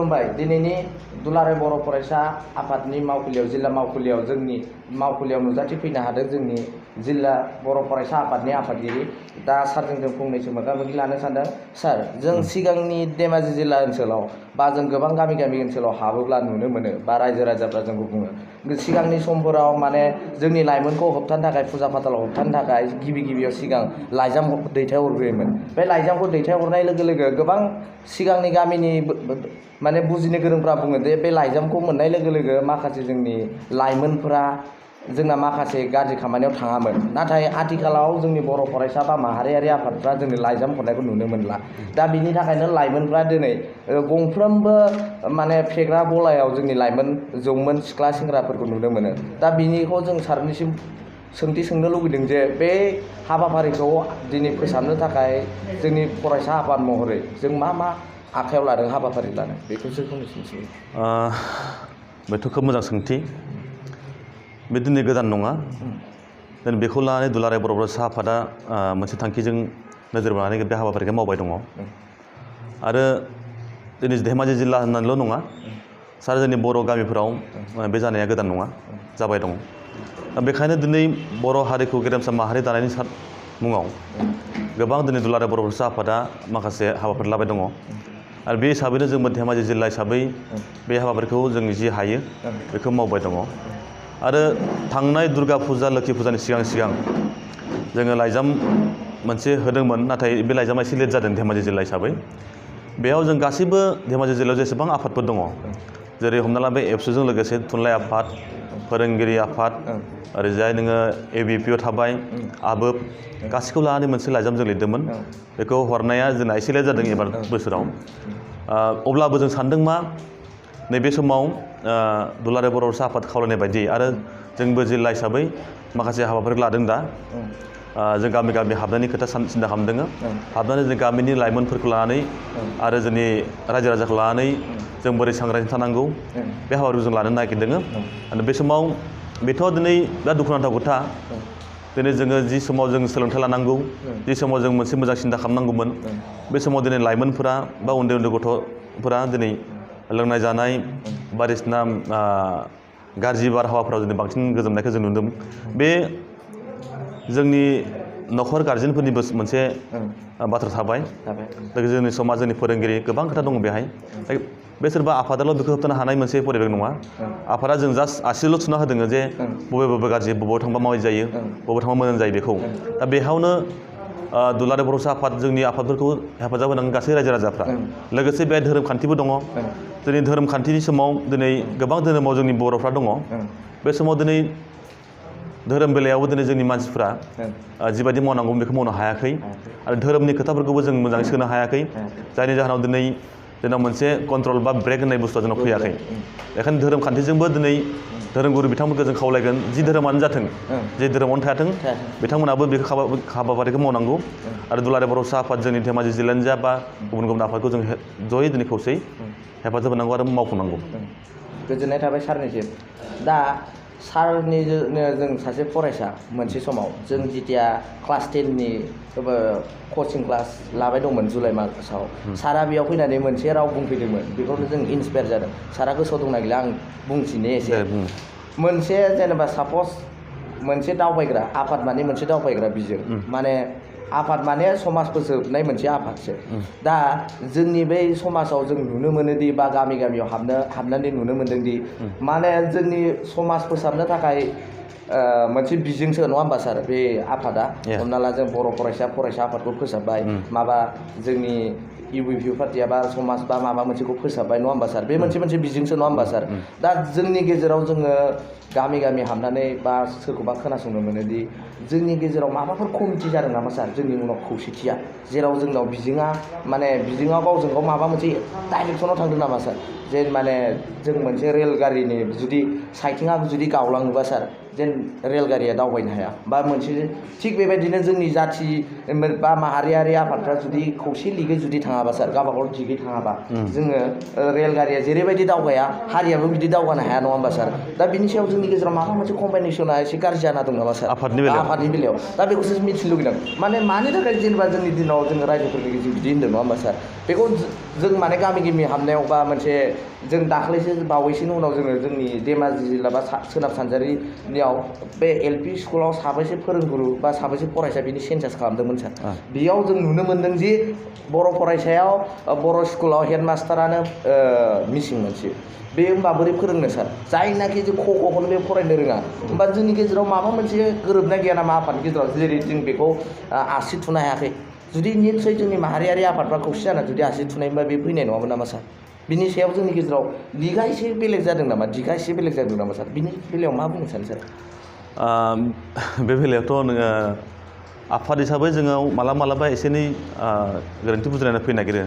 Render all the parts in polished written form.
खुलुमबाय दिनैनि दुलाराय बर' फरायसा आफादनि मावखुलियाव जिल्ला मावखुलियाव जोंनि मावखुलियाव नुजाथिफैनो हादों जोंनि जिल्ला बर' फरायसा आफादनि आफादगिरि दा सारजों जों फंनैसो मोगा-मोगि लानो सानदों। सार जों सिगांनि धेमाजि जिल्ला ओनसोलाव बा जों गोबां गामि ओनसोलाव हाबोब्ला नुनो मोनो बा रायजो राजाफ्रा जोंखौ बुङो सिगांनि समफोराव माने जोंनि लाइमोनखौ होबथानो थाखाय फुजा फाथालाव होबथानो थाखाय गिबियाव सिगां लाइजाम दैथायहरग्रोयोमोन। बे लाइजामखौ दैथायहरनाय लोगो लोगो गोबां सिगांनि गामिनि माने बुजिनो गोरोंफ्रा बुङो जे बे लाइजामखौ मोननाय लोगो लोगो माखासे जोंनि लाइमोनफोरा जोंना माखासे गाज्रि खामानियाव थाङामोन। नाथाय आथिखालाव जोंनि बर' फरायसा बा माहारियारि आफादफ्रा जोंनि लाइजाम हरनायखौ नुनो मोनला। दा बिनि थाखायनो लाइमोनफ्रा दिनै गंफ्रोमबो माने फेग्रा गलायाव जोंनि लाइमोन जौमोन सिख्ला सेंग्राफोरखौ नुनो मोनो। दा बिनिखौ जों सारनिसिम सोंथि सोंनो लुबैदों जे बे हाबाफारिखौ दिनै फोसाबनो थाखाय जोंनि फरायसा आफाद महरै जों मा आखायाव लादों हाबाफारि लादों बेखौसो फंनैसो बेथ' खोब मोजां सोंथि। बे दिनै गोदान नङा। जों बेखौ लानानै दुलाराय बर' फरायसा आफादा मोनसे थांखिजों नोजोर बोनानै बे हाबाफारिखौ मावबाय दङ। आरो दिनै धेमाजि जिल्ला होननानैल' नङा, सारा जोंनि बर' गामिफोराव बे जानाया गोदान नङा, जाबाय दङ। बेखायनो दिनै बर' हारिखौ गेरेमसा माहारि दानायनि मुङाव गोबां दिनै दुलाराय बर' फरायसा आफादा माखासे हाबाफारि लाबाय दङ। आरो बे हिसाबैनो जोंबो धेमाजि जिल्ला हिसाबै बे हाबाफारिखौ जों जि हायो बेखौ मावबाय दङ। आरो थांनाय दुर्गा फुजा लोखि फुजानि सिगां जोङो लाइजाम मोनसे होदोंमोन, नाथाय बे लाइजामा एसे लेट जादों धेमाजि जिल्ला हिसाबै। बेयाव जों गासैबो धेमाजि जिल्लायाव जेसेबां आफादफोर दङ, जेरै हमना ला बे एबसुजों लोगोसे थुनलाइ आफाद, फोरोंगिरि आफाद, ओरैजाय नोङो ABPO थाबाय, आबोब, गासैखौ लानानै मोनसे लाइजाम जों लिरदोंमोन। बेखौ हरनाया जोंना एसे लेट जादों एबार बोसोराव। अब्लाबो जों सानदों मा नैबे समाव दुलाराय बर' फरायसा आफाद खावलायनाय बायदि आरो जोंबो जिल्ला हिसाबै माखासे हाबाफारि लादों दा। जों गामि हाबनायनि खोथा सिन्था खालामदों। हाबनानै जों गामिनि लाइमोनफोरखौ लानानै आरो जोंनि रायजो राजाखौ लानानै जों बोरै सांग्रांथि थानांगौ बे हाबाफारिखौ जों लानो नागिरदों। आरो बे समाव बेथ' दिनै बिराद दुखुनांथाव खोथा। दिनै जोङो जि समाव जों सोलोंथाइ लानांगौ, जि समाव जों मोनसे मोजां सिन्था खालामनांगौमोन, बे समाव दिनै लाइमोनफोरा बा उन्दै गथ'फोरा दिनै लोंनाय जानाय बायदिसिना गाज्रि बारहावाफोराव दिनै बांसिन गोजोमनायखौ जों नुदों। बे जोंनि न'खर गारजेनफोरनिबो मोनसे बाथ्रा थाबाय। लोगोसे जोंनि समाज, जोंनि फोरोंगिरि, गोबां खोथा दङ बेहाय। बे सोरबा आफादाल' बेखौ होबथानो हानाय मोनसे परिबेक नङा। आफादा जों जास्ट आसिल' थुना होदों जे बबे गाज्रि, बबेयाव थांबा माबायदि जायो, बबेयाव थांबा मोजां जायो बेखौ। दा बेहावनो दुलाराय बर' फरायसा आफाद, जोंनि आफादफोरखौ हेफाजाब होनांगोन गासै रायजो राजाफ्रा। लोगोसे बे धोरोम खान्थिबो दङ। जोंनि धोरोम खान्थिनि समाव दिनै गोबां धोरोमाव जोंनि बर'फ्रा दङ। बे समाव दिनै धोरोम बेलायावबो दिनै जोंनि मानसिफ्रा जिबायदि मावनांगौ बेखौ मावनो हायाखै। आरो धोरोमनि खोथाफोरखौबो जों मोजाङै सोनो हायाखै। जायनि जाहोनाव दिनै जोंनाव मोनसे कन्ट्रल बा ब्रेक होननाय बुस्थुआ जोंनाव फैयाखै। बेखायनो धोरोम खान्थिजोंबो दिनै धोरोमगुरु बिथांमोनखौ जों खावलायगोन, जि धोरोमानो जाथों, जे धोरोमावनो थायाथों, बिथांमोनाबो बे हाबाफारिखौ मावनांगौ। आरो दुलाराय बर' फरायसा आफाद, जोंनि धेमाजि जिल्लानि जा बा गुबुन आफादखौ जों जयै दिनै खौसेयै हेफाजाब होनांगौ आरो मावफुंनांगौ। गोजोननाय थाबाय सारनिसिम। दा सारनि जों सासे फरायसा मोनसे समाव जों जेथिया क्लास 10नि कचिं क्लास लाबाय दंमोन जुलाइ मासाव, सारा बेयाव फैनानै मोनसे राव बुंफैदोंमोन। बेखौनो जों इन्सपायार जादों। सारा गोसोआव दंना गैला आं बुंथिनो एसे। मोनसे जेनेबा सापस मोनसे दावबायग्रा आफाद माने मोनसे दावबायग्रा बिजों, माने आफाद माने समाज फोसाबनाय मोनसे आफादसो। दा जोंनि बै समाजाव जों नुनो मोनोदि बा गामियाव हाबनानै नुनो मोनदोंदि माने जोंनि समाज फोसाबनो थाखाय मोनसे बिजोंसो, नङा होमबा सार? बे आफादा हमना ला जों बर' फरायसा आफादखौ फोसाबबाय, माबा जोंनि UBP पार्टिया बा समाज बा माबा मोनसेखौ फोसाबबाय, नङा होमबा सार? बे मोनसे बिजोंसो, नङा होमबा सार? दा जोंनि गेजेराव जोङो गामि हाबनानै बा सोरखौबा खोनासंनो मोनोदि जोंनि गेजेराव माबाफोर कमिटि जादों नामा सार? जोंनि उनाव खौसेथिया जेराव जोंनाव बिजोङा गावजों गाव माबा मोनसे डाइरेक्सनाव थांदों नामा सार? जे माने जों मोनसे रेलगारिनि जुदि साइथिङा जुदि गावलाङोबा सार, जेन रेलगारिया दावबायनो हाया बा मोनसे थिग बेबायदिनो जोंनि जाथि बा माहारियारि आफादफ्रा जुदि खौसे लिगै जुदि थाङाबा सार, गावबागाव दिगै थाङाबा जोङो रेलगारिया जेरैबायदि दावगाया हारियाबो बिदि दावगानो हाया, नङा होमबा सार? दा बिनि सायाव जोंनि गेजेराव माबा मोनसे कम्बाइनेसना एसे गाज्रि जाना दं नामा सार? आफादनि बेलायाव दा बेखौसो मिथिनो लुगैदों। माने मानि थाखाय जेनेबा जोंनि दिनाव जोङो रायजोफोरनि गेजेराव बिदि होन्दों, नङा होमबा सार? बेखौ जों माने गामि हाबनायाव बा मोनसे जों दाख्लैसो बावैसोनि उनाव जोङो जोंनि धेमाजि जिल्ला बा सोनाब सानजारिनियाव बे LP स्कुलाव साबैसे फोरोंगुरु बा साबैसे फरायसा बिनि सेन्सास खालामदोंमोन सार बेयाव जों नुनो मोन्दों जि बर' फरायसायाव बर' स्कुलाव हेडमास्टारानो मिसिं मोनसे बे होमबा बोरै फोरोंनो सार जायनाखि जों ख'खौनो बे फरायनो रोङा होमबा जोंनि गेजेराव माबा मोनसे गोरोबनाय गैया नामा आफादनि गेजेराव जेरै जों बेखौ आसि थुनो हायाखै जुदि निस्सय जोंनि माहारियारि आफादफ्रा खौसे जाना जुदि आसि थुनायबा बे फैनाय नङामोन नामा सार बिनि सायाव जोंनि गेजेराव दिगा एसे बेलेग जादों नामा दिगा एसे बेलेग जादों नामा सार बिनि बेलायाव मा बुंनो सानो सार बे बेलायावथ' नोङो आफाद हिसाबै जोङो मालाबा एसे एनै गोरोन्थि बुजिलायना फैनो नागिरो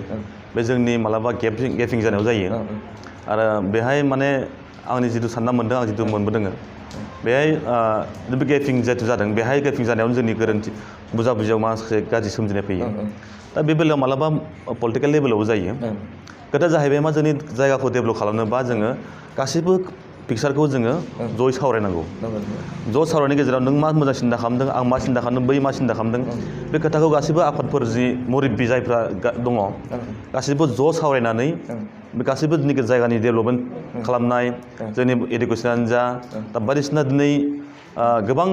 बे जोंनि मालाबा गेपिं जानायाव जायो आरो बेहाय माने आंनि जिथु सानना मोन्दों आं जिथु मोनबोदों बेहाय बे गेपिं जिथु जादों बेहाय गेपिं जानायावनो जोंनि गोरोन्थि बुजियाव माखासे गाज्रि सोमजिनाय फैयो दा बे बेलायाव मालाबा पलिटिकेल लेभेलावबो जायो खोथाया जाहैबाय मा जोंनि जायगाखौ डेभेलप खालामनोबा जोङो गासैबो पिक्सारखौ जोङो जयै सावरायनांगौ ज' सावरायनायनि गेजेराव नों मा मोजां सिन्था खालामदों आं मा सिन्था खालामदों बै मा सिन्था खालामदों बे खोथाखौ गासैबो आफादफोर जि मुरब्बि जायफ्रा दङ गासैबो ज' सावरायनानै बे गासैबो जोंनि जायगानि डेभेलपमेन्ट खालामनाय जोंनि इडुकेसनानो जा दा बायदिसिना दिनै गोबां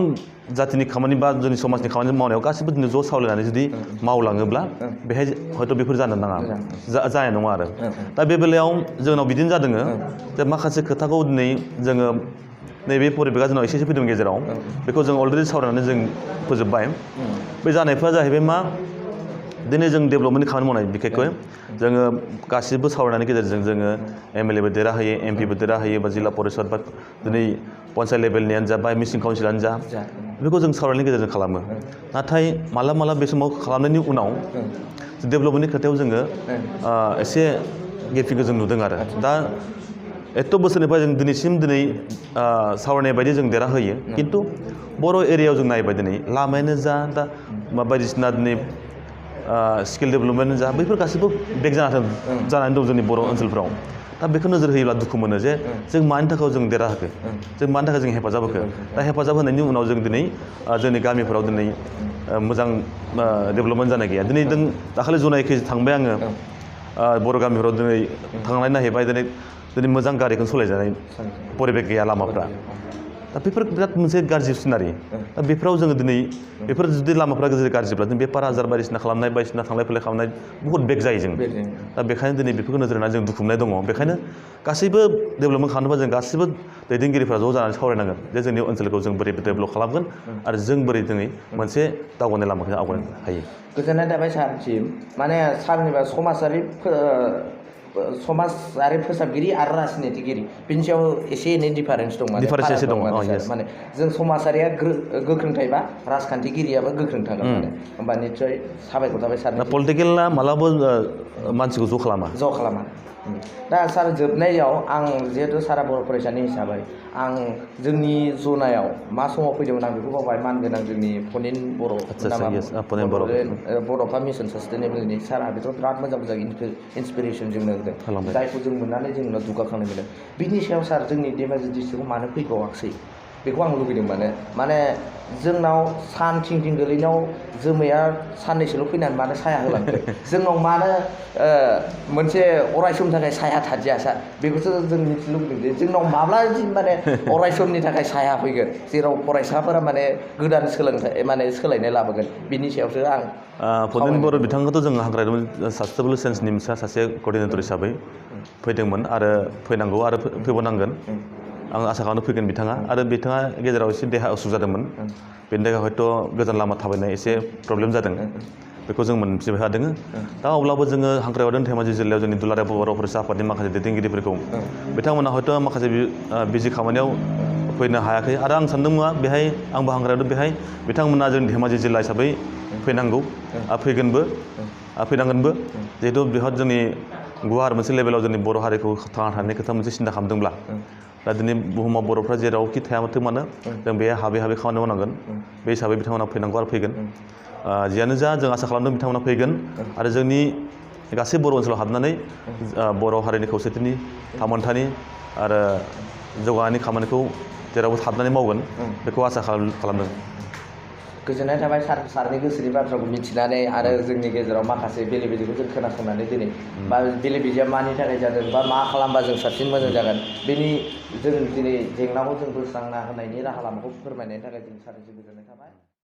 जातिनि खामानि बा जोंनि समाजनि खामानि मावनायाव गासैबो दिनै ज' सावरायनानै जुदि मावलाङोब्ला बेहाय हयथ' बेफोर जानो नाङा जानाय नङा आरो दा बे बेलायाव जोंनाव बिदिनो जादों जे माखासे खोथाखौ दिनै जोङो नैबे परिबेगा जोंनाव एसे फैदों गेजेराव बेखौ जों अलरेडि सावरायनानै जों फोजोबबाय बे जानायफ्रा जाहैबाय मा दिनै जों डेभेलपमेन्टनि खामानि मावनाय बिखेखै जोङो गासिबो सावरायनायनि गेजेरजों जोङो MLA बो देरहाहोयो MP बो देरहाहोयो बा जिल्ला परिषद बा दिनै पन्सायत लेभेलनियानो जा बा मिसिं काउन्सिलानो जा बेखौ जों सावरायनायनि गेजेरजों खालामो नाथाय मालाबा बे समाव खालामनायनि उनाव डेभेलपमेन्टनि खोथायाव जोङो एसे गेपिंखौ जों नुदों आरो दा एथ' बोसोरनिफ्राय जों दिनैसिम सावरायनाय बायदि जों देरहाहोयो खिन्थु बर' एरियायाव जों नायबाय दिनै लामायानो जा दा बायदिसिना दिनै स्किल डेभेलपमेन्ट जा बैफोर गासैबो बेक जानानै दं जोंनि बर' ओनसोलफ्राव दा बेखौ नोजोर होयोब्ला दुखु मोनो जे जों मानि थाखाय जों देरहाहोखो जों मानि थाखाय जों हेफाजाब होखो दा हेफाजाब होनायनि उनाव जों दिनै जोंनि गामिफोराव दिनै मोजां डेभेलपमेन्ट जानाय गैया दिनै जों दाखालि जुनाइखै थांबाय आङो बर' गामिफोराव दिनै थांनानै नायहैबाय दिनै मोजां गारिखौनो सालायजानाय परिबेक गैया लामाफ्रा दा बेफोर बिराद मोनसे गाज्रि सिनारि दा बेफोराव जोङो दिनै बेफोर जुदि लामाफ्रा गाज्रिब्ला जों बेफार आजार बायदिसिना खालामनाय बायदिसिना थांलाय फैलाय खालामनाय बुहुत बेक जायो जों दा बेखायनो दिनै बेफोरखौ नोजोर होनानै जों दुखु मोननाय दङ बेखायनो गासैबो डेभेलपमेन्ट खालामनोबा जों गासैबो दैदेनगिरिफ्रा ज' जानानै सावरायनांगोन जे जोंनि ओनसोलखौ जों बोरै डेभेलप खालामगोन आरो जों बोरै दिनै मोनसे दावगानाय लामाखौ आवगायनो हायो गोजोननाय थाबाय सारसिम माने सारनिबा समाजारि फोसाबगिरि आरो राजनितिगिरि बिनि सायाव एसे एनै डिफारेन्स दं माने जों समाजारिया गोख्रों थायोबा राजखान्थिगिरियाबो गोख्रों थागोन माने होमबा निस्सय साबायखर थाबाय सार पलिटिकेला मालाबा मानसिखौ ज' खालामा दा सार जोबनायाव आं जिहेतु सारा बर' फरायसानि हिसाबै आं जोंनि जनायाव मा समाव फैदोंमोन आं बेखौ बावबाय मानगोनां जोंनि फनिन बर' बड'फा मिसन सास्टेनेबोलनि सारा बेथ' बिराद मोजां इन्सपिरेसन जोंनो होदों जायखौ जों मोननानै जोंनो दुगाखांनाय मोनदों बिनि सायाव सार जोंनि धेमाजि डिस्ट्रिक्टआव मानो फैबावाखसै बेखौ आं लुबैदों माने जोंनाव सान थिं गोलैनायाव जोमैया साननैसोल' फैनानै मानो साया होलांखो जोंनाव मानो मोनसे अरायसमनि थाखाय साया थादिया सार बेखौसो जों मिथिनो लुबैदों जे जोंनाव माब्ला माने अरायसमनि थाखाय साया फैगोन जेराव फरायसाफोरा माने गोदान सोलायनाय लाबोगोन बिनि सायावसो आं फनिन बर' बिथांखौथ' जों हाग्रायाव सास्टेनेबल सेन्सनि सासे कर्डिनेटर हिसाबै फैदोंमोन आरो फैनांगौ आरो फैबावनांगोन आं आसा खालामनो फैगोन बिथाङा आरो बिथाङा गेजेराव एसे देहा असुख जादोंमोन बेनि थाखाय हयथ' गोजान लामा थाबायनाय एसे प्रब्लेम जादों बेखौ जों मोनथिबाय थादों दा अब्लाबो जोङो हांख्रायहरदों धेमाजि जिल्लायाव जोंनि दुलाराय बर' फरायसा आफादनि माखासे दैदेनगिरिफोरखौ बिथांमोना हयथ' माखासे बिजि खामानियाव फैनो हायाखै आरो आं सानदों मा बेहाय आंबो हांख्रायहरदों बेहाय बिथांमोना जोंनि धेमाजि जिल्ला हिसाबै फैनांगौ फैनांगोनबो जिहेतु बेहाय जोंनि गुवार मोनसे लेभेलाव जोंनि बर' हारिखौ थांना थानायनि खोथा मोनसे सिन्था खालामदोंब्ला दा दिनै बुहुमाव बर'फ्रा जेरावखि थायाथों मानो जों बे हाबै खामानि मावनांगोन बे हिसाबै बिथांमोना फैनांगौ आरो फैगोन जियानो जा जों आसा खालामदों बिथांमोना फैगोन आरो जोंनि गासै बर' ओनसोलाव हाबनानै बर' हारिनि खौसेथिनि थामोनथानि आरो जौगानायनि खामानिखौ जेरावबो हाबनानै मावगोन बेखौ आसा खालामदों गोजोननाय थाबाय सारनि गोसोनि बाथ्राखौ मिथिनानै आरो जोंनि गेजेराव माखासे बेले बेजेखौ जों खोनासंनानै दिनै बा बेले बेजेया मानि थाखाय जादों बा मा खालामबा जों साबसिन मोजां जागोन बेनि जों दिनै जेंनाखौ जों बोस्रांना होनायनि राहा लामाखौ फोरमायनायनि थाखाय जों सारनिसिम गोजोननाय थाबाय।